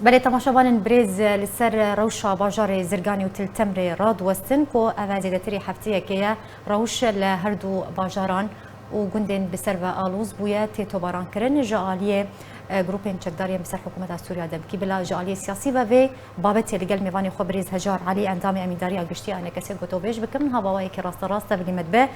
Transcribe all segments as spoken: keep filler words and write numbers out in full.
Belê, temaşevanên birêz, li ser rewşa bajarê Zirganê û Til Temrê radiwestin ku ev zêdetirî hefteyekê ye rewş li her du bajaran û gundên bi ser ve alûz bûye, tê tobarankirin. Ji aliyê, e, grûpên çekdar yên bi ser hikûmeta Sûriya demkî bila ji aliyê siyasî ve vê babetê li gel mêvanê xwe birêz Hejar Elî, endamê Emîndariya Giştî ya ENKSê gotovêj bikim. Niha bi awayekî rasterast tevlî me dibe.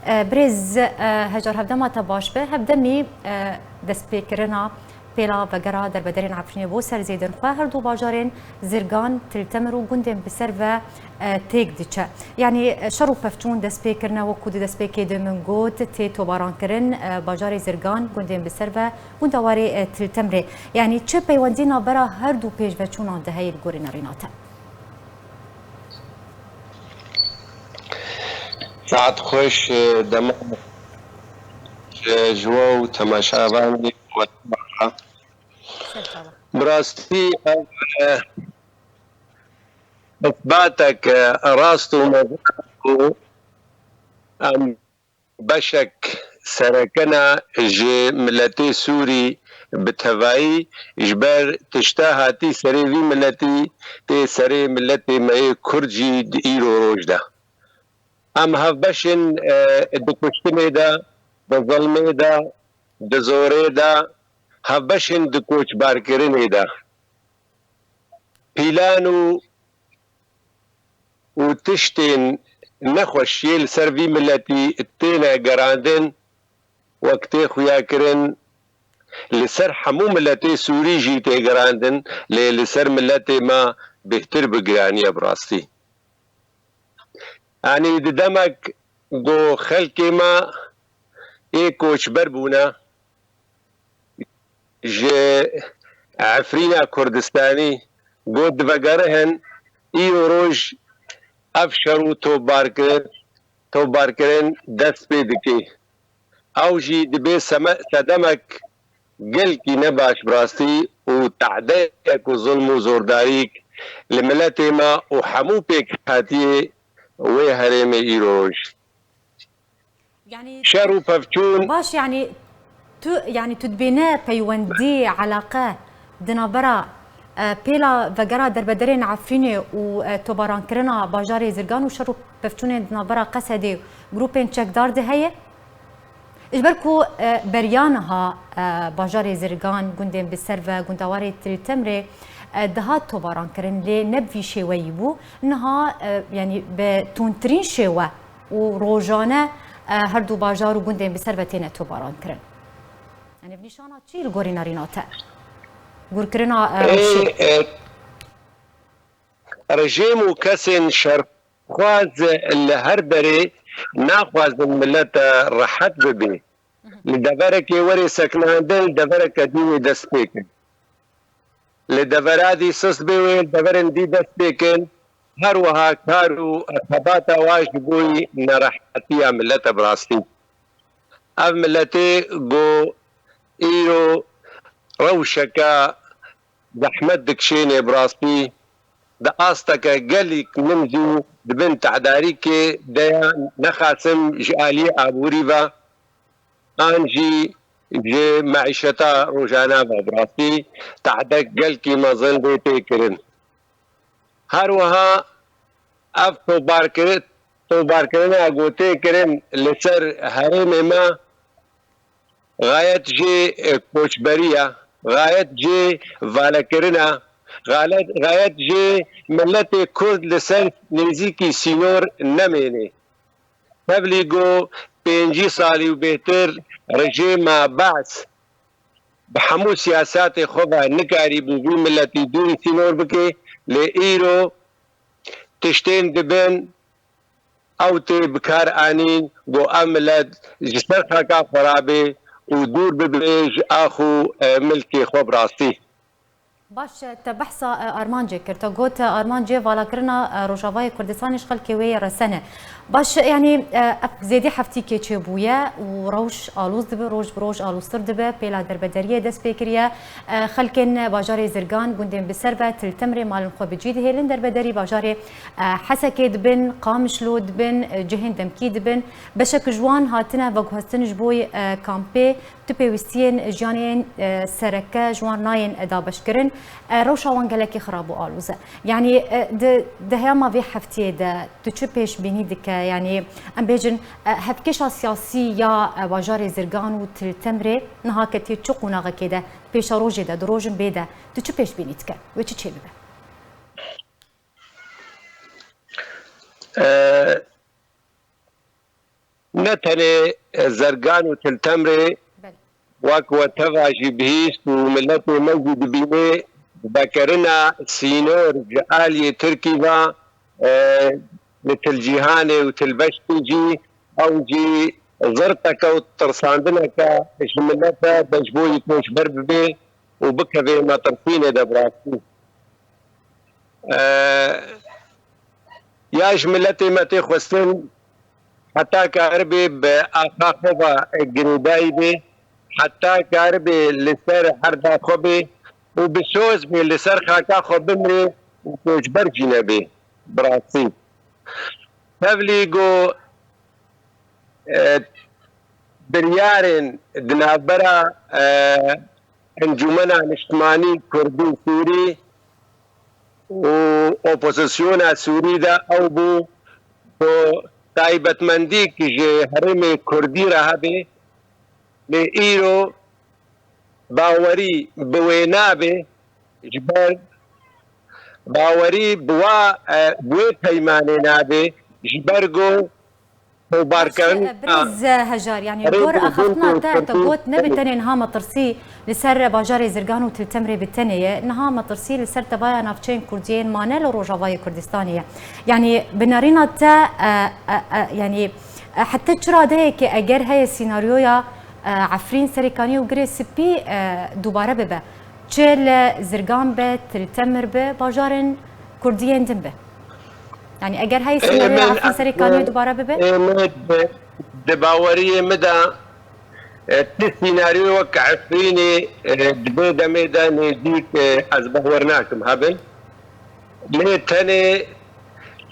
E, birêz, e, Hejar, hevdema te baş be. Hevdemî, e, destpêkirina pêla vegera derbederên Efrînê bû ser zêdên xwe. Her du bajarên Zirgan, Til Temir û gundên bi ser ve, e, têk diçe. Yanî, e, şer û pevçûn dest pê kirine, wekû di destpêkê de min got, tê tobarankirin, e, bajarê Zirgan, gundên bi ser ve, gunda warê, e, Til Temrê. Yanî çi peywendî navbera her du pêşveçûnan de heye li gorî nerîna te? Saet xweş, e, dema, e, ji we û temaşevanê we. Ser çava. Bi rastî ev, e, îsbatek, e, rast û mezin ku em beşek sereke ne ji miletê Sûrî bi tevayî, ji ber tişta hatî serê vî miletî tê serê miletê me yê Kurd jî di îro roj de. Em hevbeş in, e, di kuştinê de, di zilmê de, di zorê de, hevbeş in di koçberkirinê de. Pîlan û, û tiştên nexweş yê li ser vî miletî têne gerandin, wek tê xuyakirin, li ser hemû miletê Sûrî jî tê gerandin, lê li ser miletê me bêhtir bi giranî ye bi rastî. Yanî di demek ku xelkê me ê koçber bûne, ji Efrîna Kurdistanî ku divegerihin, îro roj ev şer û topbarkirin, topbarkirin dest pê dike. Ew jî dibe seme-, sedemek gelkî nebaş bi rastî û tehdeyek û zulm û zordarîk li miletê me û hemû pêkhatiyê wê herêmê îro roj. Yanî şer û pevçûn. Baş, yanî tu, yanî tu dibêne peywendî, elaqe di navbera, e, pêla vegera derbederên Efrînê û, e, tobarankirina bajarê Zirgan û şer û pevçûnên di navbera Qesedê û grûpên çekdar de heye? Ji ber ku, e, beriya niha, e, bajarê Zirgan, gundên bi ser ve, gundewarê Til Temrê, e, dihat tobarankirin, lê ne bi vî şêweyî bû. Niha, e, yanî bi tundtirîn şêwe û rojane, e, her du bajar û gundên bi ser ve têne tobarankirin. Yanî ev nîşana çi li gorî nerîna te? Gurkirina, e, rewşê. Ê, e, rejîm û kesên şerxwaz li her derê naxwazin milete rehet bibe. Li deverekê werê sekinandin, li devereke dî wê dest pê kin. Li devera dî sist bê wê, li deverên dî dest pê kin. Her wiha kar û xebata wa ji bo nerehetiya milete bi rastî. Ev miletê ku îro rewşeke zehmet dikişênê bi rastî, di asteke gelek min zû di bin tehdarîkê de ya, nexasim ji aliyê aborî ve, an jî ji meîşeta rojane ve bi rastî tehdek gelkî mezin lê tê kirin. Her wiha ev tobarkiri-, tobarkirina ku tê kirin li ser herêmê me, xayet jê, e, koçberî ye, xayet jê valekirin e, xalet-, xayet jê miletê Kurd li ser nêzîkî sînor nemênê. Tevlî ku pêncî salî û bêhtir rejîma Be's bi hemû siyasatê xwe ve nikarîbû vî miletî dûrî sînor bike, lê îro tiştên dibin, ew tê bi kar anîn ku ev milet ji ser xaka xwe rabe û dûr bibe ji ax û, e, milkê xwe bi rastî. Baş, e, te behsa, e, armancê kir. Te got, e, armancê valakirina, e, Rojavayê Kurdistanê ji xelkê wê yê resen e. Baş, e, yanî, e, ev zêdî heftîkê çêbûye û rewş alûz dibe, roj bi roj alûztir dibe, pêla derbederiyê dest pê kiriye. E, xelkên bajarê Zirgan, gundên bi ser ve, Til Temrê malên xwe bi cî dihêlin, derbederî bajarê, e, Hesekê dibin, Qamişlo dibin, e, cihên demkî dibin. Beşek ji wan hatine veguhestin ji bo, e, kampê Tu pêwîstiyên jiyanê yên, e, sereke ji wan nayên, e, dabeşkirin. E, rewşa wan gelekî xirab û alûz e. Yanî, e, di, di heyama vê heftiyê de tu çi pêşbînî dike? Yanî, em bêjin, e, hevkêşa siyasî ya, e, bajarê Zirgan û Til Temrê niha ketiye çi qonaxekê de, pêşerojê de, di rojin bê de tu çi pêşbînî dike? Wê çi çêbibe? E, ne tenê Zergan û Til Temrê, Belê. Wek we teva jî bihîst û miletê me jî dibînê, vegerina sînor ji aliyê Tirkî ve, e, li Til Cîhanê û Til Beştê jî ew jî zirteke û tirsandineke ji milet e, de ji bo yî koçber bibe û bikeve metirsînê de bi rastî. E, ya ji miletê me tê xwestin heta karibe bi axa xwe ve girêdayî be, heta karibe li ser erda xwe be û bi soz be li ser xaka xwe bimre û koçber jî nebe. Bi rastî. Tevlî ku, e, biryarên di navbera, e, Encûmena Niştimanî Kurdî Sûrî û opozisyona Sûrî de ew bû ku taybetmendîk ji herêmê Kurdî re hebe, lê îro bawerî bi wê nabe, ji ber bawerî bi wa, e, bi wê peymanê nabe, ji ber ku Tobarkirin. Birêz Hejar, yanî li gor axaftina te, te got ne bi tenê niha metirsî li ser bajarê Zirgan û Til Temrê bi tenê ye, niha metirsî li ser tevaya navçeyên Kurdî yên mane li Rojavayê Kurdistanê ye. Yanî bi nerîna te, e, e, e, yanî, e, heta çi radeyekê eger heye sînaryoya, e, Efrîn, Serêkaniyê û Girê Spî, e, dubare bibe, çi li Zirgan be, Til Temir be, bajarên Kurdî yên din be. Yanî eger heye sînaryoya Efrîn, Serêkaniyê dubare bibe? Ê me di, di baweriyê min de, e, ti sînaryo wek Efrînê, e, di vê demê de nêzîk, e, ez bawer nakim hebin. Lê tenê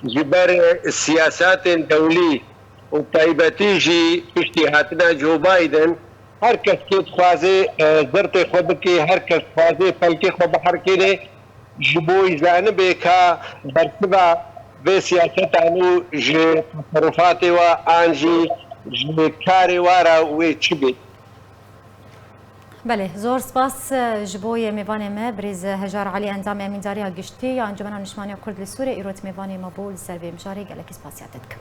ji ber, e, siyasetên dewlî û taybetî jî piştî hatina Joe Biden, her kes kê dixwaze, e, zirtê xwe bike, her kes dixwaze pelkê xwe biherikêne, ji bo zanibê ka bersiva vê siyasetan û ji teserufatê we an jî ji karê we re wê çi bê. Belê, zor spas, e, ji bo yê mêvanê me, birêz Hejar Elî, endamê Emîndariya Giştî ya Encûmena Niştimaniya Kurd li Sûriyê, îro mêvanê me bû, li ser vê mijarê gelekî spasiya te dikim.